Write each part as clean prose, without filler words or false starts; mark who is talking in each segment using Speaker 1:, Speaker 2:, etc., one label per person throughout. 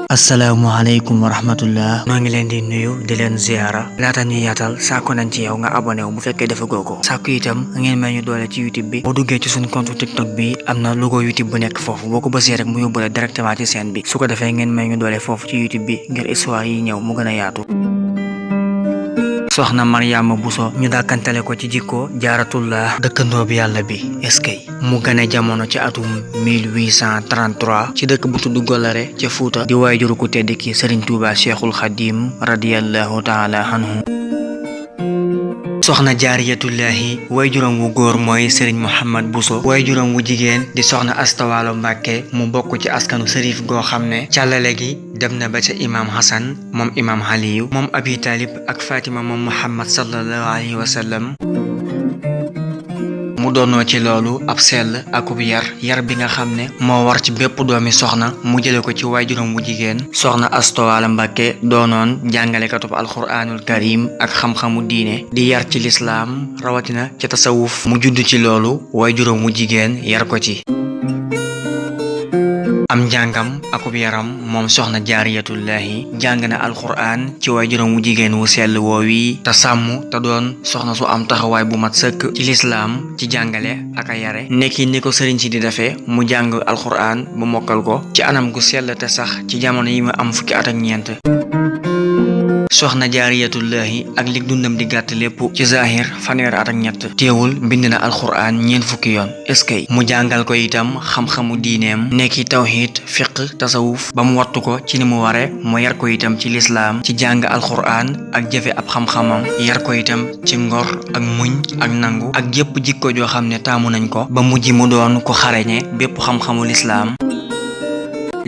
Speaker 1: Assalamualaikum warahmatullah. Noo ngi leen di nuyu di leen ziara laata ñuy yaatal saako nañ ci yow nga abonné wu bu fekkee dafa goko saako itam ngeen may ñu doole ci YouTube bi boo duggee ci suñu compte TikTok bi am na logo YouTube bu nekk foofu boo ko bësee rek mu yóbbu la directement ci chaîne bi su ko defee ngeen may ñu doole foofu ci YouTube bi ngir histoire yi ñëw mu gën a yaatu. Soxna Mariama Bousso ñu dàkkantale ko ci jikko Jaaratullah dëkkandoo bi yàlla bi eskay mu gane jamono ci atum 1833 ci dëkk bu tudd Golare ca Fuuta di waajuru ku tedd ki Serigne Touba Cheikhul Khadim radiyallahu ta'ala anhu. Soxna Jaariyatullahi waajuram wu góor mooy Serigne Mouhamad Bousso waajuram wu jigéen di soxna Astawalo Mbàkke mu bokk ci askanu sërif goo xam ne càllale gi dem na ba ca imam Hassan moom imam Aliyu moom Abi Talib ak Fatima moom Muhammad sallallahu alayhi wa sallam mu doonoo ci loolu ab sell akub yar bi nga xam ne moo war ci bépp doomi soxna mu jële ko ci waajuram wu jigéen soxna Astawalo Mbàkke doonoon jàngalekatub alquranul karim ak xam-xamu diine di yar ci lislaam rawatina ci tasawuf mu judd ci loolu waajuram wu jigéen yar ko ci am njàngam akub yaram moom soxna Jaariyatullahi jàng na alquran ci waajuram wu jigéen wu sell woowi te sàmm te doon soxna su am taxawaay bu mat sëkk ci lislaam ci jàngale ak a yare nekki ni ko sëriñ si di defee mu jàng alquran bu mokkal ko ci anam gu sell te sax ci jamono yi mu am fukki at ak ñeent soxna Jaariyatullahi ak lig dundam di gàtt lépp ci zahir fanweer at ak ñett teewul bind na alquran ñeent fukki yoon eskay mu jàngal ko itam xam-xamu diineem nekki tawhid fiq tasawuf ba mu wattu ko ci ni mu ware mu yar ko itam ci lislaam ci jàng alquran ak jëfe ab xam-xamam yar ko itam ci ngor ak muñ ak nangu ak jëpp jikko joo xam ne taamu nañ ko ba mujj mu doon ko xareñe bépp xam-xamu lislaam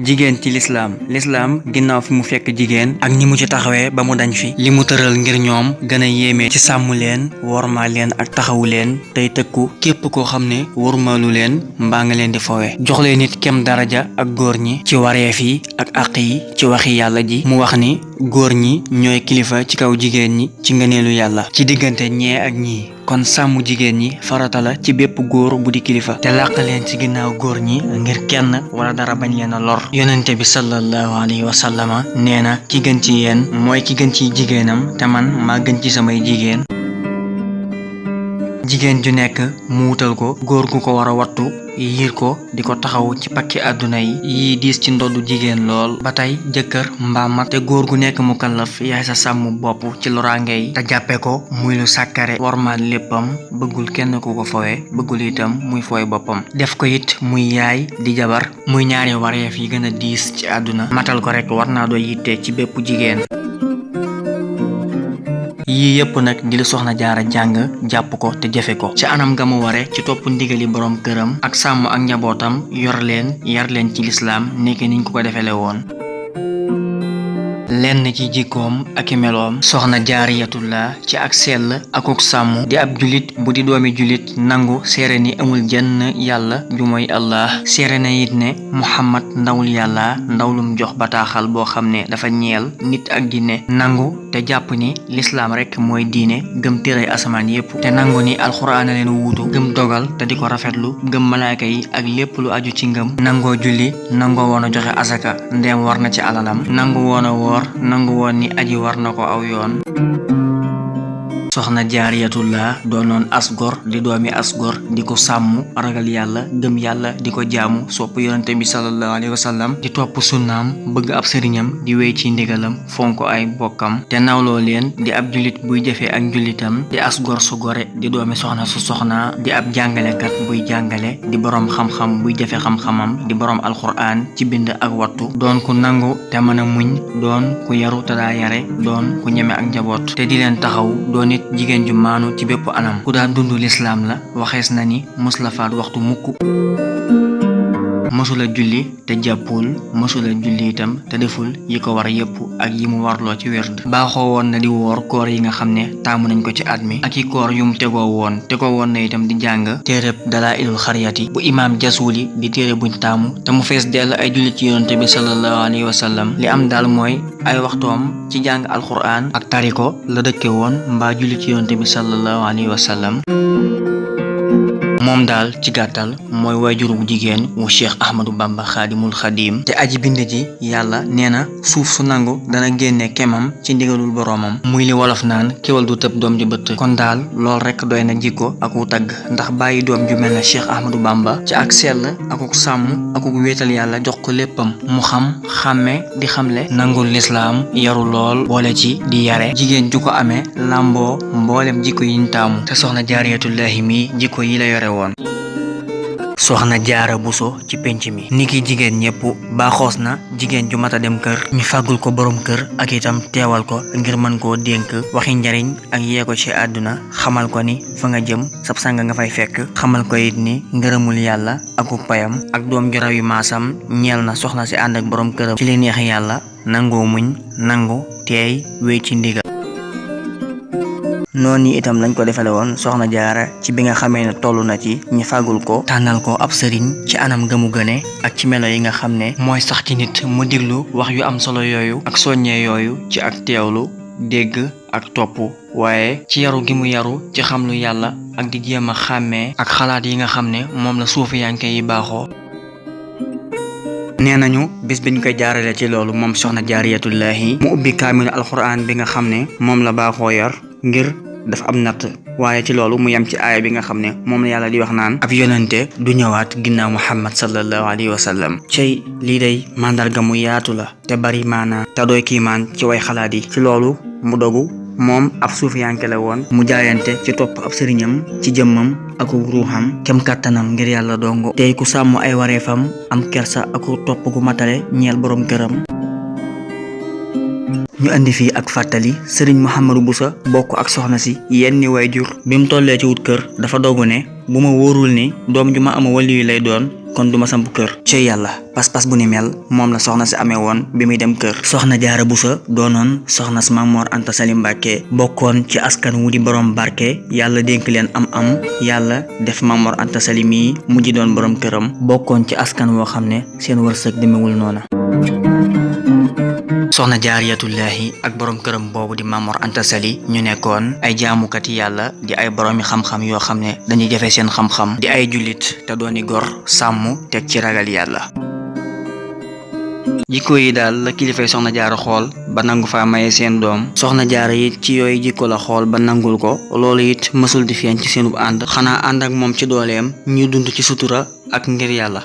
Speaker 1: jigéen ci lislaam ginnaaw fi mu fekk jigéen ak ni mu ci taxawee ba mu dañ fi li mu tëral ngir ñoom gën a yéeme ci sàmm leen wormaal leen ak taxawu leen tey tëkku képp koo xam ne wormaalu leen mbaa nga leen di fowe jox leen nit kem daraja ak góor ñi ci wareef yi ak àq yi ci waxi yàlla ji mu wax ni góor ñi ñooy kilifa ci kaw jigéen ñi ci ngëneelu yàlla ci diggante ñee ak ñii kon sàmm jigéen ñi farata la ci bépp góor bu di kilifa te làq leen ci ginnaaw góor ñi ngir kenn wala dara bañ leen a lor yonente bi sallallahu alayhi wa sallama nee na ki gën ci yéen mooy ki gën ci jigéenam te man maa gën ci samay jigéen jigéen ju nekk mu wutal ko góor gu ko war a wattu yiir ko di ko taxaw ci pakki àdduna yi diis ci ndoddu jigéen lool ba tey jëkkër mbaa mag te góor gu nekk mu kallaf yaay sa sàmm bopp ci loraange yi te jàppe ko muy lu sàkkare warmaal léppam bëggul kenn ku ko fowe bëggul itam muy fooy boppam def ko it muy yaay di jabar muy ñaari wareef yi gën a diis ci àdduna matal ko rek war naa doy yitte ci bépp jigéen yii yëpp nag di la soxna jaara jàng jàpp ko te jëfe ko ci anam nga mu ware ci topp ndigali borom këram ak sàmm ak njabootam yor leen yar leen ci lislaam nekk niñ ko defele woon lenn ci jikkoom ak meloom soxna Jaariyatullah ci ak sell akuk sàmm di ab julit bu di doomi julit nangu seere ni amul jenn yàlla ju mooy Allah seere na it ne Muhammad ndawul yàlla ndawlum jox bataaxal boo xam ne dafa ñeel nit ak jinne nangu te jàpp ni lislaam rek mooy diine gëm téere asamaan yépp te nangu ni alxuraan a leen wuutu gëm dogal te di ko rafetlu gëm malaaka yi ak lépp lu aju ci ngëm nangoo julli nangoo woon a joxe asaka ndeem war na ci alalam nangu woon a woor nangu woon ni aji war na ko aw yoon soxna Jaariyatullah doonoon asgor di doomi asgor di ko sàmm ragal yàlla gëm yàlla di ko jaamu sopp yonente bi sallallahu alayhi wa sallam di topp sunnaam bëgg ab sëriñam di wéy ci ndigalam fonk ay bokkam te nawloo leen di ab julit buy jëfee ak njulitam di asgor su gore di doomi soxna su soxna di ab jàngalekat buy jàngale di boroom xam-xam buy jëfe xam-xamam di boroom alquran ci bind ak wattu doon ku nangu te mën a muñ doon ku yaru te daa yare doon ku ñeme ak njaboot te di leen taxaw doon jigéen ju maanu ci bépp anam ku daan dund lislaam la waxees na ni mos la faat waxtu mukk mësula julli te jàppul mësula julli itam te deful yi ko war yépp ak yi mu warloo ci werd baaxoo woon na di woor koor yi nga xam ne taamu nañ ko ci at mi ak i koor yum tegoo woon na itam di jàng téereb Dalaa'ilul Xariyati bu imaam Jasuli di téere buñ taamu te mu fees dell ay julli ci yonente bi sallallahu alayhi wa sallam li am daal mooy ay waxtoom ci jàng alquran ak tariko la dëkke woon mbaa julli ci yonente bi sallallahu alayhi wa sallam moom daal ci gàttal mooy waajur bu jigéen wu Cheikh Ahmadou Bamba Xaadimul Xadim te aji bind ji yàlla nee na suuf su nangu dana génne kemam ci ndigalul boroomam muy li wolof naan kéwal du tëb doom ji bëtt kon daal lool rekk doy na jikko ak wu tagg ndax bàyyi doom ju mel ne Cheikh Ahmadou Bamba ci ak sell akuk sàmm akuk wéetal yàlla jox ko léppam mu xam xàmme di xamle nangul lislaam yaru lool boole ci di yare jigéen ju ko amee làmboo mboolem jikko yiñ taamu te soxna jaariyatullahi mi jikko yi la yore woon soxna jaara buso ci penc mi niki jigéen ñépp baaxoos na jigéen ju mata dem kër ñu fàggul ko borom kër ak itam teewal ko ngir mën koo dénk waxi njariñ ak yee ko ci àdduna xamal ko ni fa nga jëm sab sanga nga fay fekk xamal ko it ni ngërëmul yàlla aku payam ak doom ju raw yi maasam ñeel na soxna si ànd ak borom këram ci li neex yàlla nangoo muñ nangu teey wéy ci ndigal noonu itam lañ ko defale woon soxna jaara ci bi nga xamee ne toll na ci ñi fàggul ko tànnal ko ab sëriñ ci anam gamu gëne ak ci melo yi nga xam ne mooy sax ci nit mu diglu wax yu am solo yooyu ak soññee yooyu ci ak teewlu dégg ak topp waaye ci yaru gi mu yaru ci xam lu yàlla ak di jéem a xàmmee ak xalaat yi nga xam ne moom la suufiyanke yi baaxoo nee nañu bis biñ koy jaarale ci loolu moom soxna jaariyatullahi mu ubbi kaamilu alxuraan bi nga xam ne moom la baaxoo yor ngir dafa am natt waaye ci loolu mu yem ci aaya bi nga xam ne moom la yàlla di wax naan ab yonente du ñëwaat ginnaaw muhammad sallallahu alayhi wa sallam cey lii day màndarga mu yaatu la te bari maanaa te doy kiimaan ci way xalaat yi ci loolu mu dogu moom ab suufiyanke la woon mu jaayante ci topp ab sëriñam ci jëmmam aku ruuxam kem kàttanam ngir yàlla dongo tey ku sàmm ay wareefam am kersa aku topp gu matale ñeel borom këram ñu indi fii ak fàttali sëriñ Mouhamadou Bousso bokk ak soxna si yenn waajur bi mu tollee ci wut kër dafa dogu ne bu ma wóorul ni doom ju ma ama waliyu lay doon kon duma samp kër ci yàlla pas-pas bu ni mel moom la soxna si amee woon bi muy dem kër soxna jaara Bousso doonoon soxna si Maam Mor Anta Sali Mbàkke bokkoon ci askan wu di borom barke yàlla dénk leen am yàlla def Maam Mor Anta Sali mii mujj doon borom këram bokkoon ci askan woo xam ne seen wërsëg demewul noona soxna jaariyatullahi ak borom këram boobu di Maam Mor Anta Sali ñu nekkoon ay jaamukati yàlla di ay boroomi xam-xam yoo xam ne dañuy jafe seen xam-xam di ay jullit te dooni gor sàmm teg ci ragal yàlla jikko yi daal la kilifay soxna jaara xool ba nangu fa maye seen doom soxna jaara it ci yooyu jikko la xool ba nangul ko loolu it mësul di feeñ ci seenub ànd xanaa ànd ak moom ci dooleem ñuy dund ci sutura ak ngir yàlla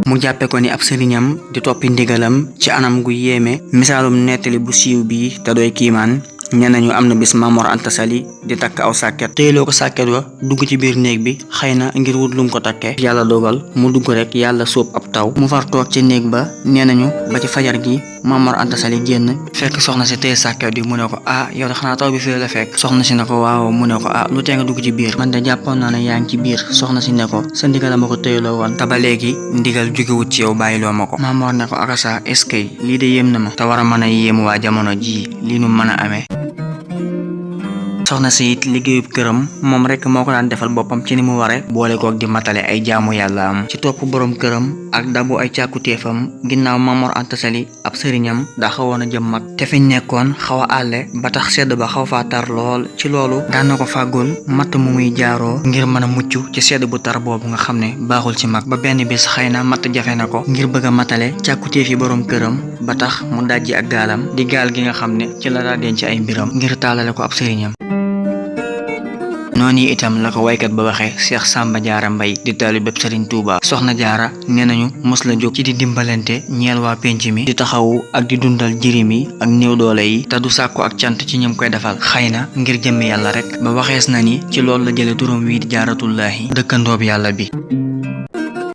Speaker 1: mu jàppe ko ni ab sëriñam di toppi ndigalam ci anam gu yéeme misaalum nettali bu siiw bii te doy kiimaan ñe nañu am na bis Maam Mor Anta Sali di takk aw sàkket téyloo ko sàkket wa dugg ci biir néeg bi xëy na ngir wut lum ko takke yàlla dogal mu dugg rek yàlla sóob ab taw mu far toog ci néeg ba nee nañu ba ci fajar gi Maam Mor Anta Sali génn fekk soxna si téye sàkket bi mu ne ko yow de xanaa taw bi fii la fekk soxna si ne ko waaw mu ne ko lu tee nga dugg ci biir man de jàppoon naa ne yaa ngi ci biir soxna si ne ko sa ndigal la ma ko téyloo woon te ba léegi ndigal jógewut ci yow bàyyiloo ma ko Maam Mor ne ko akasa est-ce que lii de yéem na ma te war a mën a yéem waa jamono ji lii nu mën a amee soxna si it liggéeyub këram moom rek moo ko daan defal boppam ci ni mu ware boole koog di matale ay jaamu yàlla am ci topp borom këram ak dabu ay càkkutéefam ginnaaw Maam Mor Anta Sali ab sëriñam daa xawoon a jëm mag te fiñ nekkoon xaw a àlle ba tax sedd ba xaw faa tar lool ci loolu daan na ko fàggul matt mu muy jaaroo ngir mën a mucc ci sedd bu tar boobu nga xam ne baaxul ci mag ba benn bis xëy na matt jafe na ko ngir bëgg a matale càkkutéef yi borom këram ba tax mu dajji ak gaalam di gaal gi nga xam ne ci la daa denc ay mbiram ngir taalale ko ab sëriñam noonu itam la ko waykat ba waxee Cheikh Samba Diarra Mbaye di taalibe bépp Serigne Touba soxna jaara nee nañu mos la jóg ci di dimbalante ñeel waa penc mi di taxawu ak di dundal jirim yi ak néew doole yi te du sàkku ak cant ci ñëm koy defal xëy na ngir jëmmi yàlla rek ba waxees na ni ci loolu la jële turam wii di jaaratullaahi dëkkandoob yàlla bi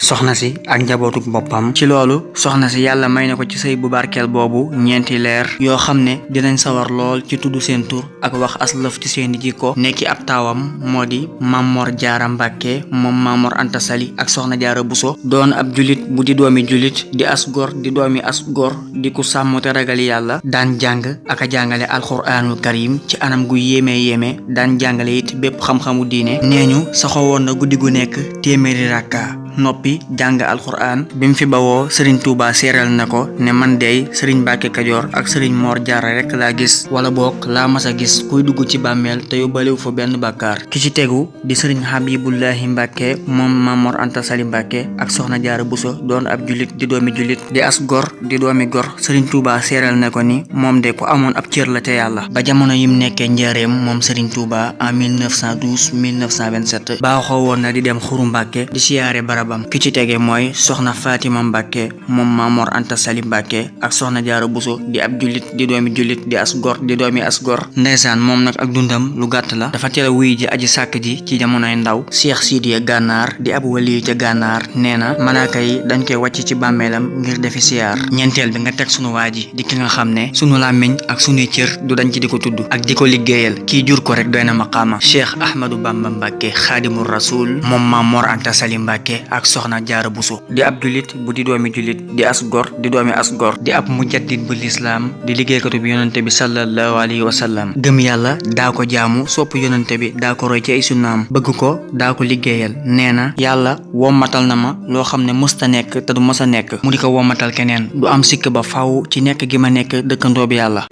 Speaker 1: soxna si ak njabootuk boppam ci loolu soxna si yàlla may na ko ci sëy bu barkeel boobu ñeenti leer yoo xam ne dinañ sawar lool ci tudd seen tur ak wax aslëf ci seeni jikko nekki ab taawam moo di Maam Mor Jaara Mbàkke moom Maam Mor Anta Sali ak soxna Jaara Buso doon ab julit bu di doomi julit di as gor di doomi as gor di ku sàmm te ragal yàlla daan jàng ak a jàngale alxuraanul karim ci anam gu yéeme daan jàngale it bépp xam-xamu diine nee ñu saxoo woon na guddi gu nekk téeméeri rakka noppi jàng alxuraan bi mu fi bawoo Serigne Touba seeral na ko ne man dey Serigne Mbacke Kajoor ak Serigne Mor Jaara rek laa gis wala boog laa mas a gis kuy dugg ci bàmmeel te yóbbalewu fa benn bàkkaar ki ci tegu di Serigne Habibullahi Mbacke moom Mamor Anta Sali Mbacke ak Soxna Jaara Buso doon ab jullit di doomi jullit di as gor di doomi gor Serigne Touba seeral na ko ni moom de ku amoon ab cër la te yàlla ba jamono yim nekkee njaareem moom Serigne Touba en 1912 1927 baaxoo woon na di dem Xuru Mbacke di siyaare barabam ki ci tege mooy Soxna Fatima Mbacke moom Mamor Anta Sali Mbacke ak Soxna Jaara Buso di ab jullit di doomi jullit di as gor di doomi as gor ndeysaan moom nag ak dundam lu gàtt la dafa teel a wuy ji aji sàkk ji ci jamonoy ndaw Cheikh Sidiya Gànnaar di ab waliyu ca Gànnaar nee na malaaka yi dañ koy wàcc ci bàmmeelam ngir defi siyaar ñeenteel bi nga teg sunu waa ji di ki nga xam ne sunu làmmiñ ak sunuy cër du dañ ci di ko tudd ak di ko liggéeyal kii jur ko rek doy na maqaama Cheikh Ahmadou Bamba Mbacke Xaadimu Rasul moom Mamor Anta Sali Mbacke ak Soxna Jaara Buso di ab jullit bu di doomi jullit di as gor di doomi as gor di ab mujaddid bu lislaam di liggéeykatu bi yonante bi sallallahu alayhi wa sallam gëm yàlla daa ko jaamu sopp yonante bi daa ko roy ci ay sunnaam bëgg ko daa ko liggéeyal nee na yàlla wommatal na ma loo xam ne mësta nekk te du mës a nekk mu di ko wommatal keneen du am sikk ba faw ci nekk gi ma nekk dëkkandoo bi yàlla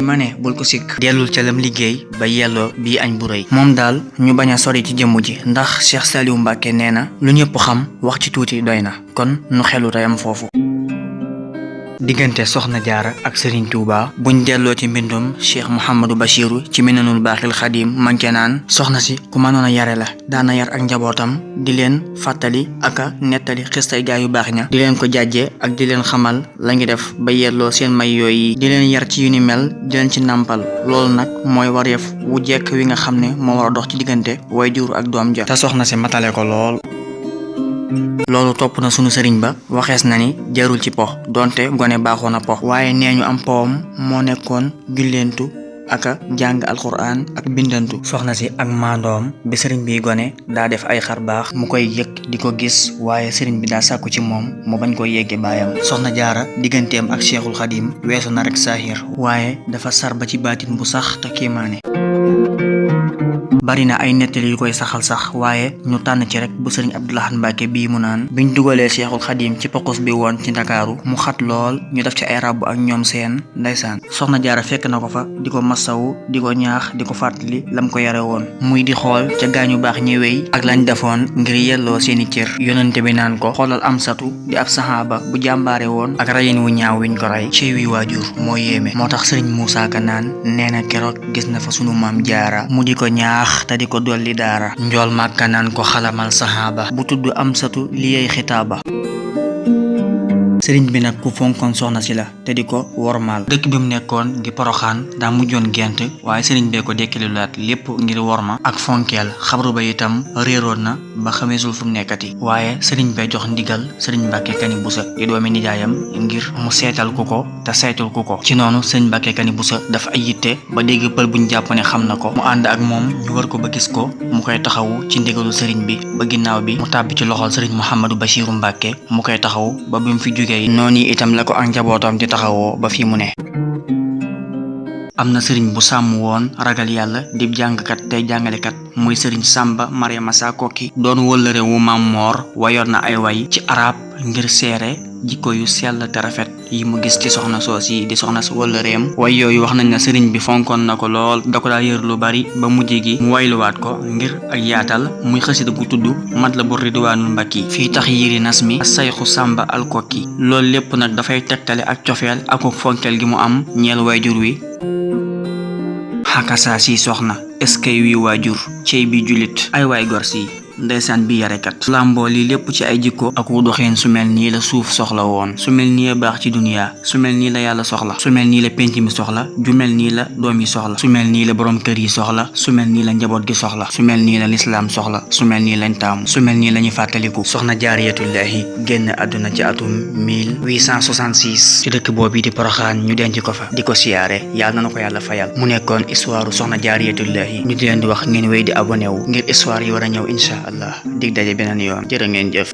Speaker 1: ma ne bul ko sikk dellul ca lam liggéey ba yelloo bii añ bu rëy moom daal ñu bañ a sori ci jëmm ji ndax Cheikh Saliou Mbacke nee na lu ñëpp xam wax ci tuuti doy na kon nu xelu tayam foofu diggante Soxna Jaara ak Serigne Touba buñ delloo ci mbindum Cheikh Mouhamadou Bachiru ci Minanul Baaxil Xadim manke naan soxna si ku mënoon a yare la daana yar ak njabootam di leen fàttali ak a nettali xistay gaa yu baax ña di leen ko jàjjee ak di leen xamal la ngi def ba yelloo seen may yooyu di leen yar ci yu ni mel di leen ci nàmpal loolu nag mooy wareef wu jekk wi nga xam ne moo war a dox ci diggante waajur ak doom ja te soxna si matale ko lool loolu topp na sunu sëriñ ba waxees na ni jarul ci pox donte gone baaxoon a pox waaye nee ñu am powam moo nekkoon julleentu aka jàng alxuraan ak bindantu soxna si ak maandoom bi sëriñ bi gone daa def ay xar baax mu koy yëg di ko gis waaye sëriñ bi daa sàkku ci moom mu bañ ko yegge baayam soxna jaara digganteem ak Cheikhul Xadim weesu na rek saahir waaye dafa sar ba ci baatin bu sax te kiimaane bari na ay nettali yu koy saxal sax waaye ñu tànn ci rek bu sëriñ Abdou Lahad Mbacke bii mu naan biñ dugalee Cheikhul Xadim ci pokos bi woon ci Ndakaaru mu xat lool ñu def ci ay ràbb ak ñoom seen ndeysaan soxna jaara fekk na ko fa di ko masawu di ko ñaax di ko fàttali lam ko yare woon muy di xool ca gaañu baax ñi wéy ak lañ defoon ngir yelloo seeni cër yonente bi naan ko xoolal Amsatu di ab saxaaba bu jàmbaare woon ak rayin wu ñaaw wiñ ko rey ci wi waajur moo yéeme moo tax sëriñ Moussa Ka naan nee na keroog gis na fa sunu maam jaara mu di ko ñaax te di ko dolli daara njool màkka naan ko xalamal saxaaba bu tudd Amsatu li yey xitaaba sëriñ bi nag ku fonkoon soxna si la te di ko wormaal dëkk bi mu nekkoon di Poroxaan daa mujjoon gent waaye sëriñ bee ko dekkililaat lépp ngir worma ak fonkeel xabru ba itam réeroon na ba xameesul fu mu nekkati waaye sëriñ bee jox ndigal sëriñ Mbàkke Kani Busa di doomi nijaayam ngir mu seetal ku ko te saytul ku ko ci noonu sëriñ Mbàkke Kani Busa dafa ay yitte ba dégg pël buñ jàpp ne xam na ko mu ànd ak moom ñu war ko ba gis ko mu koy taxawu ci ndigalu sëriñ bi ba ginnaaw bi mu tàbbi ci loxol sëriñ Mouhamadou Bachiru Mbàkke mu koy taxawu ba bi mu fi jógee noonu itam la ko ak njabootam di taxawoo ba fii mu ne am na sëriñ bu sàmm woon ragal yàlla di jàngkat tey jàngalekat muy sëriñ Sàmba Mariama Sakoki doon wëllëre wu Maam Moor wayoon na ay way ci arab ngir seere jikko yu sell te rafet yi mu gis ci soxna soos yi di soxna si wëllëreem way yooyu wax nañ na sëriñ bi fonkoon na ko lool da ko daa yër lu bari ba mujj gi mu wayluwaat ko ngir ak yaatal muy xasida gu tudd Matlabu Ridwaanul Mbakki fii tax yiri nas mi sayxu Sàmba Alkoki loolu lépp nag dafay tegtale ak cofeel ak fonkeel gi mu am ñeel wayjur wi xakasaa si soxna eskay wi waajur cey bi julit ay waay gor si ndeysaan bi yarekat lamboo lii lépp ci ay jikko ak wu doxeen su mel nii la suuf soxla woon su mel nii la baax ci duniyaa su mel nii la yàlla soxla su mel nii la penc mi soxla ju mel nii la doom yi soxla su mel nii la borom kër yi soxla su mel nii la njaboot gi soxla su mel nii la lislaam soxla su mel nii lañ taamu su mel nii la ñu fàttaliku soxna jaariyatullaahi génn àdduna ci atum 1866 ci dëkk boobu di Poroxaan ñu denc ko fa di ko siyaare yàlla na ko yàlla fayal mu nekkoon histoire soxna jaariyatullaahi ñu di leen di wax ngeen wéy di abonné wu ngir histoire yi war a ñëw insha Allah dig daje beneen yoon jërë ngeen jëf